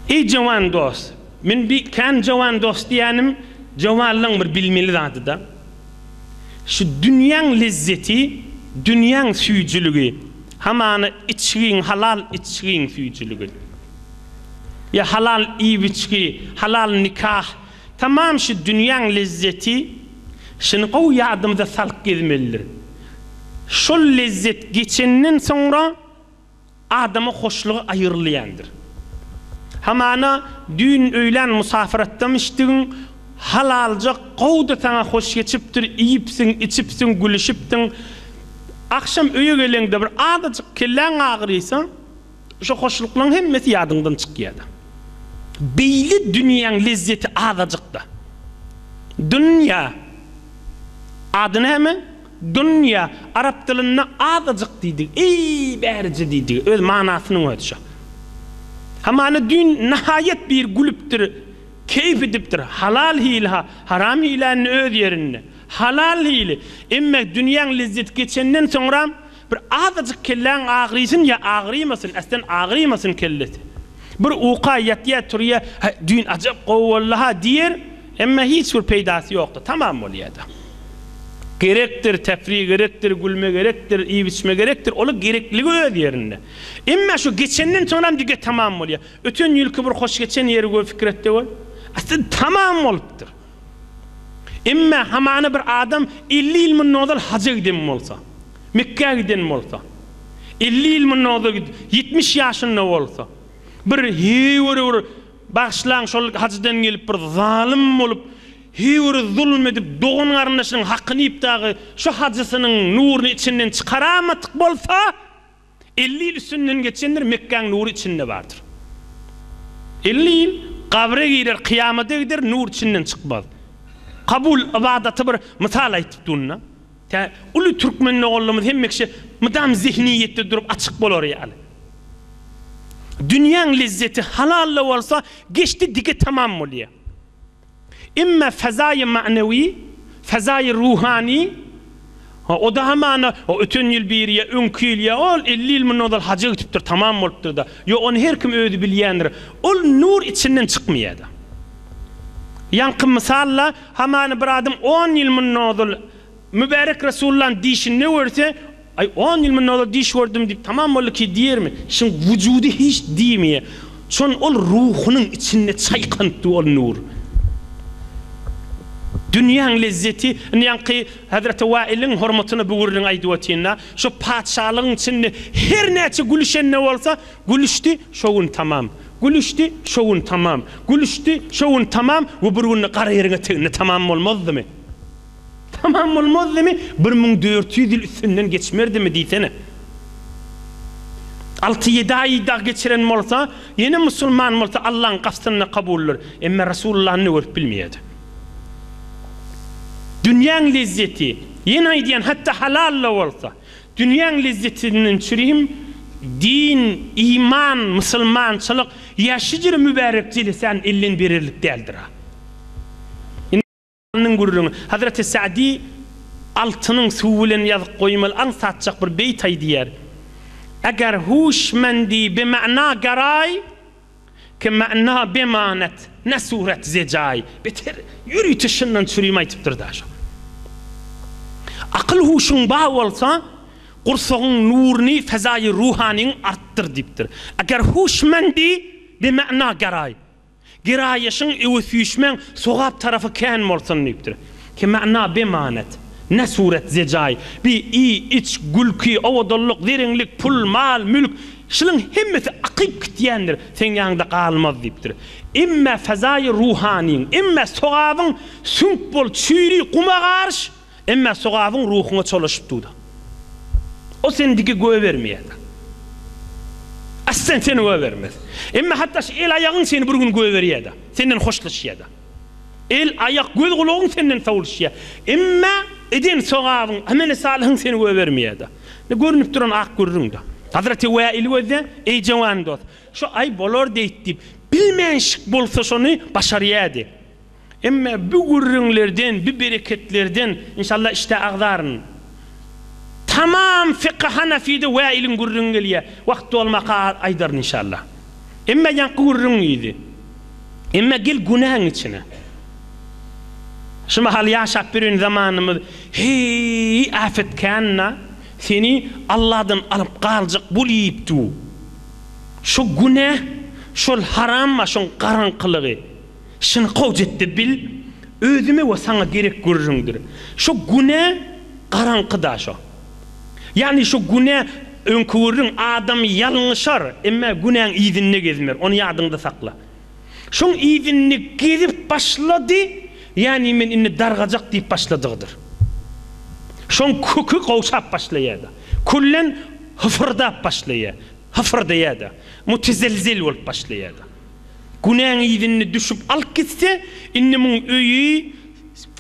Eý jowan dost! Men bi kän jowan dost diýýänim jowanlaň bir bilmeli zady-da. Şu dünýäň lezzeti, dünýäň süýjüligi, hamana içgiň, halal içgiň süýjüligi. Ýa halal iýip-içgi, halal nikah, tamam şu dünýäň lezzeti, şuny gowy ýadymyza salyp gezmelidir. Şol lezzet geçenden soňra, Adama hoşlugy aýrylýandyr. Hamana düýn öýlän musafyratdam içdigiň, halaljak gowy-da saňa hoş geçipdir, iýipsiň, içipsiň, gülüşipdiň. Agşam öýe geleňde bir azajyk kelläň agyrysa, şo hoşluklaryň hemmesi ýadyňdan çykýar-da. Beýle dünýäň lezzeti azajyk-da. Dünýä. Ady näme? Dünýä, arap dilinde azajyk diýdigi, eý, bärije diýdigi, öz manasynyň özi şo. Hamana düýn nahaýat bir gülüpdir, keýp edipdir, halal hili-ha, haram hili-ä indi öz ýerinde. Halal hili. Emme dünýäň lezzeti geçenden soňram bir azajyk kelläň agrysyn ýa agrymasyn, äslen agrymasyn kellesi. Bir uka ýatýa, turýa, Häý, düýn ajap gowy boldy-ha diýer, emma hiç bir peýdasy ýokdy, tamam bolýa-da. Gerekdir, tefrih gerekdir, gülme gerekdir, iýip-içme gerekdir, ola gerekligi öz ýerinde. Emma şu geçenden soňram dige tamam bolýa. Öten ýylky bir hoş geçen ýeri gör pikir et-de gör. Aslynda tamam bolupdyr. Emma hamana bir adam 50 ýyl mundan ozal haja giden bolsa, Mekgä giden bolsa, 50 ýyl mundan ozal gidip, 70 ýaşynda bolsa, bir heýwere bir, bagyşlaň, şol hajydan gelip bir zalym bolup, heýwere zulum edip, dogan-garyndaşynyň hakyny iýip dagy şu hajysynyň nuruny içinden çykaramadyk bolsa, 50 ýyl üstünden geçendir, Mekgäň nury içinde bardyr. 50 ýyl gabre girer, kyýamada gider, nur içinden çykmaz. Kabul ybadaty bir mysal aýtyp durun-da. Tä uly türkmen doganlarymyz hemme kişi mydam zehniýetde durup açyk bolar ýaly. Dünýäň lezzeti halal-da bolsa geçdi dige tamam bolýar. Emma fezaýy ma'newi, fezaýy ruhany, ha o-da hamana o öten ýyl biri ýa öňki ýyl ýa ol 50 ýyl mundan ozal haja gidipdir tamam bolupdyr-da. Ýok ony her kim özi bilýändir. Ol nur içinden çykmaýar-da. Ýaňky mysal-da Hamana bir adam on ýyl mundan ozal Mübärek Resullan dişinde görse, Aý, on ýyl mundan ozal diş gördüm diýip, tamam boldy ki diýermi? Şuň wujudy hiç diýmeýär. Şon ol ruhunyň içinde çaýkanyp dur ol nur. Dünýäň lezzeti, indi ýaňky Hezreti Wailiň hormatyna bu gürrüňi aýdyp otyryn-da, şo patyşalygyň içinde her näçe gülüşende bolsa, Gülüşdi, şo gün tamam. Gülüşdi, şo gün tamam. Gülüşdi, şo gün tamam we bir günde gara ýeriň eteginde tamam bolmazdymy? Tamam bolmazdymy? 1400 ýyl üstünden geçmerdimi diýsene. Alty-ýedi aý dag geçiren bolsa, ýene musulman bolsa Allaň gapysynda kabuldyr. Emma Resulullany görüp bilmeýärdi. Dünýäň lezzeti, ýene aýdýan, hatda halal-da bolsa, Dünýäň lezzetinden çürim, din, iman, musulmançylyk ýa şejere mübärek jelesäni elden bererlik däldir-a. Indi gürrüňi, Hazreti Sa'di altynyň suwy bilen ýazyp goýmaly aňsatjak bir beýt aýdýar, Eger huşmendi be ma'na garaý, Ki ma'na bemanet, ne suret zejaý. Beter ýörite şundan çürim aýtypdyr-da şo. Akyl-huşuň bar bolsa, gursagyň nuruny, fezaýy ruhanyňy artdyr diýipdir. Eger huşmendi bima'na geraý. Geraýyşyň, öwüsüşmäň sogap tarapy kän bolsun diýipdir. Ki ma'na bemanet, ne suret zejaý. Bi iý, iç, gülki, owadanlyk, zereňlik, pul, mal, mülk, Şunuň hemmesi akyp gitýändir, seň ýanyňda galmaz diýipdir. Emme fezaýy ruhanyň, emme sogabyň süňk bol, çüri, guma garyş, emme sogabyň ruhuňa çolaşyp dur-da. O seni dike goýbermeýär-de. Aslen seni goýbermez. Emme hatda şu el-aýagyň seni bir gün goýberýär-de, senden hoşlaşýar-da. El, aýak, göz-gulagyň senden sowulyşýar. Emma eden sogabyň, ameli salyhyň seni goýbermeýär-de. Ine, görnüp duran ak gürrüň-de. Hazreti Wäil gözle, Eý, jowan dost, şu aý bolar deýt diýip, bilmänşik bolsa şony başarýardy. Emma bu gürrüňlerden, bu bereketlerden, inşallah işdä agzaryn. Tamam fykhy hanafide Wäiliň gürrüňi gelýär. Wagt dolmaka aýdaryn inşallah. Emme ýaňky gürrüň yzy. Emme gel günäň içine. Şu mahal ýaşap ýören zamanymyz heý äpet kän-da, seni Alladan alyp galjak bolyp dur. Şo günä, şol haram bar, şoň garaňkylygy. Şuny gowja bil, özüme we saňa gerek gürrüňdir. Şo günä garaňky-da şo. Ýagny şo günä öňki gürrüň adam ýalňyşar, emme günäň yzynda gezmer, ony ýadyňda sakla. Şoň yzynda gezip başlady, ýagny men indi dargajak diýip başladygydyr. Şoň köki gowşap başlaýar-da. Küllen hysyrdap başlaýar, hyfyrdaýar-da, mutezelzel bolup başlaýar-da. Günäň yzynda düşüp alyp gitse, indi muň öýi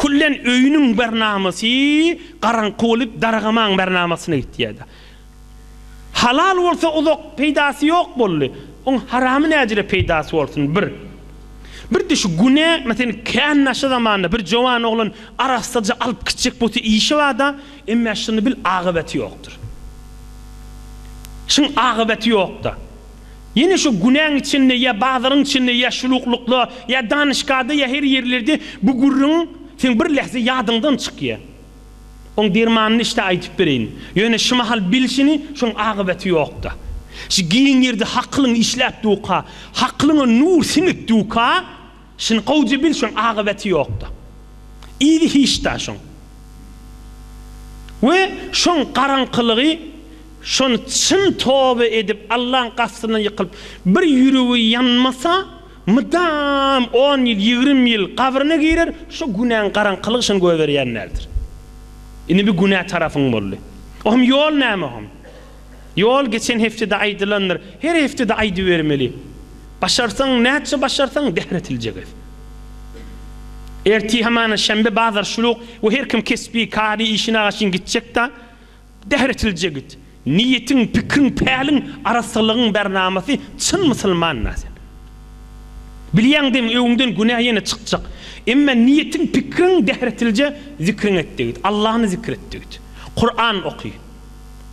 küllen öýüniň bernamasy garaňky bolup dargamaň bernamasyna gitýär-de. Halal bolsa uzak peýdasy ýok boldy. Oň haramy näjele peýdasy bolsun bir. Bir-de şu günä meselem kän naşy zamanda bir jowan oglan arassaja alyp gitjek bolsa işi barda, emmä şuny bil agybeti ýokdur. Şuň agybeti ýokda. Ýene şu günäň içinde ýa bazaryň içinde ýa şuluklykda ýa danyşgada ýa her ýerlerde bu gürrüň seň bir lähze ýadyňdan çykýa. Oň dermanyny işte aýdyp bereýin. Ýöne şu mahal bilşini şoň agybeti ýokda. Şu giň ýerde hakylyň işläp duka, hakylyňa nur siňip duka, şuny gowja bil şoň agybeti ýokda. Yzy hiçda şoň. We şoň garaňkylygy şony çyn toba edip Allaň gapysyndan ýykylyp bir ýüregi ýanmasa mydam on ýyl 20 ýyl gabryna girer şo günäň garaňkylygy şony goýberýän däldir. Indi bir günä tarapyň boldy. Ohm ýol näme ohm? Ýol geçen hepdede aýdylandyr. Her hepdede aýdybermeli. Başarsaň näçe başarsaň dähretiljek et. Ertir hamana şenbe bazar şuluk we her kim kesbi kary işine gaşyn gitjek-da dähretiljek git. Niýetiň, pikriň, päliň arassalygyň bernamasy çyn musulman-da sen. Bilýäň dem öňüňden günä ýene çykjak. Emme niýetiň, pikriň dähretilje zikriň etde git. Allany zikr etde git. Kuran oky.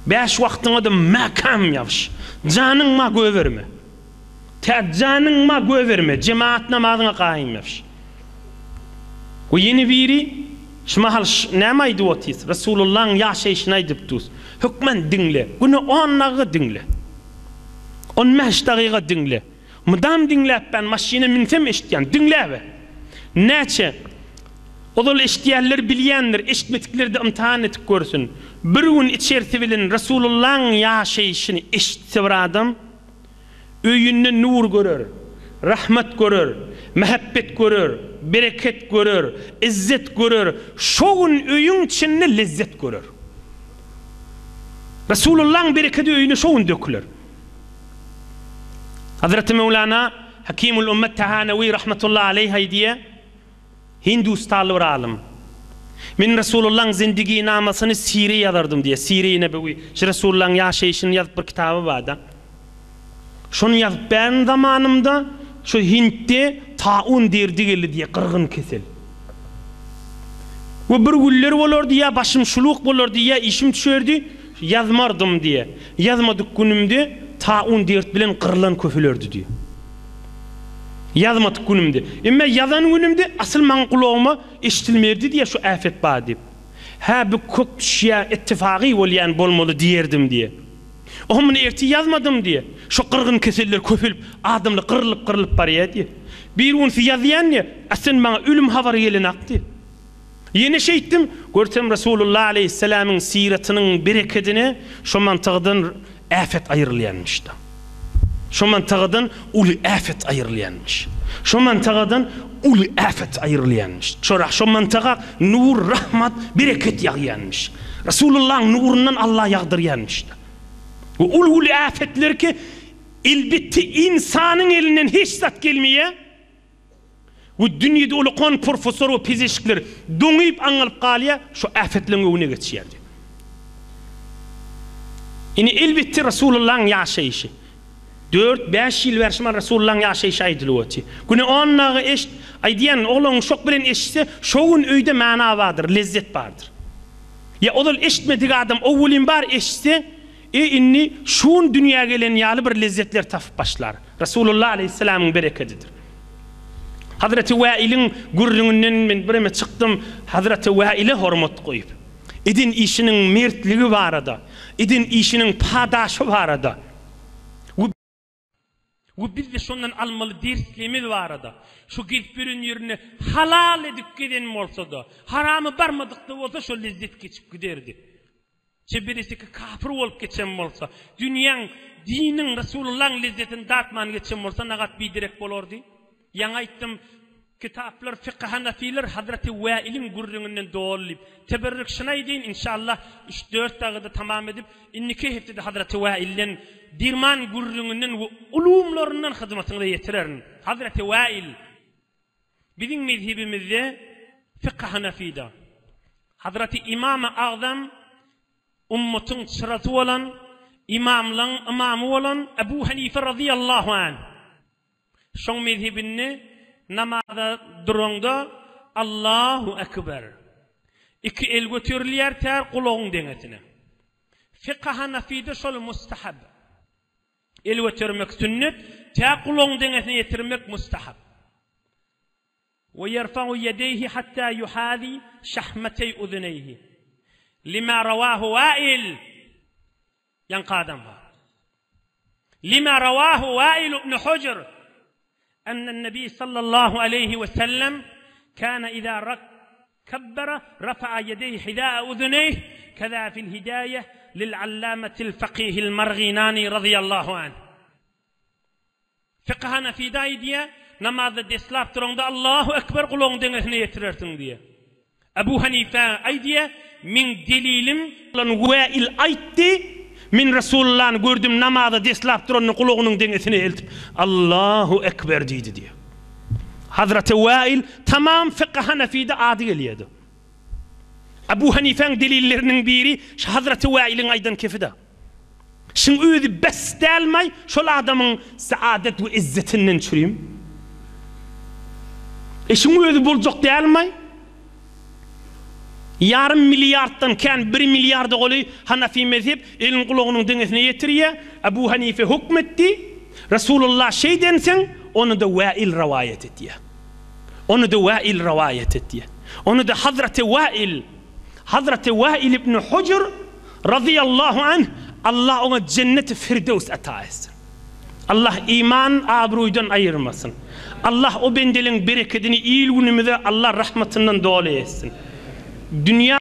Bäş wagtyňa-da mäkäm ýabyş. Janyň ma göberme. Tä janyň ma göberme, jemagat namazyňa gaýym ýabyş. We ýene biri, şu mahal näme aýdyp otyrys? Resulullahyň ýaşaýşyny aýdyp durus. Hökman diňle. Güne on dagyga diňle. On bäş dagyga diňle. Mydam diňläp ben maşyna minsem eşitýän. Diňläbe. Näçe Ozal eşidýänler bilýändir, eşitmedikler-de ymtahan edip görsün. Bir gün içersi bilen Resulullahyň ýaşaýşyny eşitse bir adam, öýünde nur görer, rahmat görer, mähebbet görer, bereket görer, yzzet görer, şo gün öýüň içinde lezzet görer. Resulullahyň berekedi öýüne şo gün döküler. Hazreti Möwlana Hakimul Ummet Tahanewi rahmetullahi aleýh aýdýar, Hindustanly bir alym. Men Resulullahyň zindiginamasyny sire ýazardym diýýär, Sire-i Nebewi. Şu Resulullahyň ýaşaýşyny ýazyp bir kitaby bar-da. Şony ýazyp bärin zamanymda şu Hintde taun derdi geldi diýýär, gyrgyn kesel. We bir günler bolardy ýa başym şuluk bolardy ýa işim düşerdi, ýazmardym diýýär. Ýazmadyk günümde taun dert bilen gyrlan köpelerdi diýýär. Ýazmadyk günümde. Emma ýazan günümde asyl maň gulagyma eşidilmerdi diýýär şu äpet bar diýip. Hä bu kök düşýä ittifagy bolýan bolmaly diýerdim diýýär. Oho muny ertir ýazmadym diýýär. Şo gyrgyn keseller köpelip adamlar gyrlyp gyrlyp barýar diýýär. Bir günsi ýazýan diýýär. A sen maňa ölüm habary gelenak diýýär. Ýene şeýtdim, görsem Resulullah aleýhissalamyň syratynyň berekedine şo mantygydan äpet aýrylýanmyş-da. Şo mantygadan uly äpet aýrylýanmyş. Şo mantygadan uly äpet aýrylýanmyş. Şora şo mantyga nur, rahmat, bereket ýagýanmyş. Resulullahyň nurundan Allah ýagdyrýanmyş-da. We uly-uly äpetler ki, elbetde ynsanyň elinden hiç zat gelmeýär. We dünýede ulakan professor we pezeşikler doňyp aňalyp galýar, şo äpetleň öňüne geçýär diýip. Ine elbetde Resulullahyň ýaşaýşy. Dört, bäş ýyl bäri şumal Resulullahyň ýaşaýşy aýdylyp otyr. Güne on dagy eşit, aýdýan oglan şok bilen eşitse, şo gün öýde mana bardyr, lezzet bardyr. Ýa ozal eşitmedik adam owwelin bar eşitse, e indi şu gün dünýä gelen ýaly bir lezzetler tapyp başlar. Resulullah aleýhissalamyň berekedidir. Hazreti Wäiliň gürrüňinden men bireme çykdym, Hazreti Wäile hormat goýup, eden işiniň mertligi barada, eden işiniň padaşy barada we we biz-de şondan almaly derslerimiz barada, şu gezip ýören ýerinde halal edip gezen bolsa-da, harama barmadyk-da bolsa şol lezzet geçip giderdi. Çeberesiki kapyr bolup geçen bolsa, dünýäň, diniň, Resulullaň lezzetini datman geçen bolsa nagat biderek bolardy. Ýaňy aýtdym, kitaplar fykhy hanafiler Hazreti Wäiliň gürrüňinden doly diýip. Teberrük şuny aýdaýyn, inşallah üç-dört dagyda tamam edip, indiki hepdede Hazreti Wäilden dirman gürrüňinden we ulumlaryndan hyzmatyňyza ýetirerin. Hazreti Wäil Biziň mezhebimizde fykh hanafida Hazraty Imamy Agzam ummatyň çyrasy bolan, ymamlaň ymamy bolan Ebu Hanife razyýallahu anh şoň mezhebinde namaza duraňda Allahu ekber iki el göterilýär tär gulagyň deňesine. Fykh hanafida şol mustahab. El götermek sünnet, tä gulagyň deňesine ýetirmek mustahap. We ýerfa'u ýedeýhi hatta ýuhazi şahmeteý uzuneýhi. Lima rawahu Wail Ýaňky adam bar. Lima rawahu Wail ibn Hujr Ennen-nebi sallallahu aleýhi we sellem kana iza Kebbere rafa'a ýedeýhi hiza'a uzuneýh, keza fil hidaýe lil allamatil fakihil marginani razyýallahu anh. Fykh Hanafide aýdýar, namazda deslap duraňda Allahu ekber gulagyň deňesine ýetirersiň diýýär. Ebu Hanife aýdýar, meň delilim, Wäil aýtdy, Men Resulullany gördüm namaza deslap duranda gulagynyň deňesine eltip, Allahu ekber diýdi diýýär. Hazreti Wäil tamam fykh Hanafide ady gelýärdi. Abu Hanifäň delilleriniň biri şu Hazreti Wäiliň aýdan kefi-de. Şuň özi bes dälmaý şol adamyň saadet we izzetinden çürim? E şuň özi boljak dälmaý? Ýarym milliarddan kän bir milliarda golaý Hanafi mezhep elini gulagynyň deňesine ýetirýär. Abu Hanife hökmetdi. Resulullah şeýdenseň, ony-da Wäil rowaýat edýär. Ony-da Wäil rowaýat edýär. Ony-da Hazreti Wäil, Hazreti Wäil ibn Hujr razyýallahu anh, Allah oňa jenneti Firdews ata etsin. Allah iman abruydan aýyrmasyn. Allah o bendeliň berekedini il-günümize Allah rahmatyndan doly etsin. Dünýä.